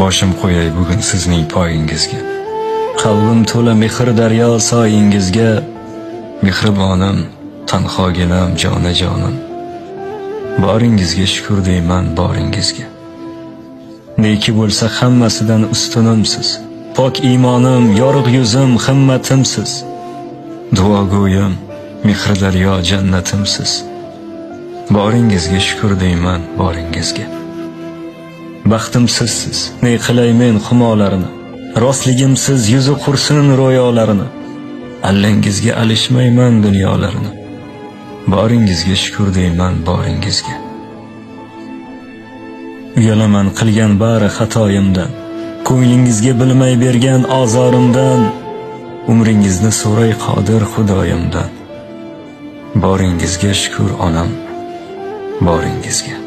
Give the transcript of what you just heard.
Boshim qo'yay bugun sizning poyingizga. Qalbim to'la mehr daryo soyingizga. Mehribonim, tanhoginam, jonajonim. Boringizga shukur deyman, boringizga. Neki bo'lsa hammasidan ustunimsiz. Pok iymonim, yorug' yuzim, himmatimsiz. Duogo'yim, mehr daryo jannatimsiz. Boringizga shukur deyman, boringizga. Baxtim sizsiz, ne qilay men xumolarini. Rostligimsiz yuzi qursin ro'yolarini. Allangizga alishmayman dunyolarini. Boringizga shukur deyman, boringizga. Uyalaman qilgan bari xatoyimdan. Ko'nglingizga bilmay bergan ozorimdan. Umringizni so'ray qodir Xudoyimdan. Boringizga shukur onam, boringizga.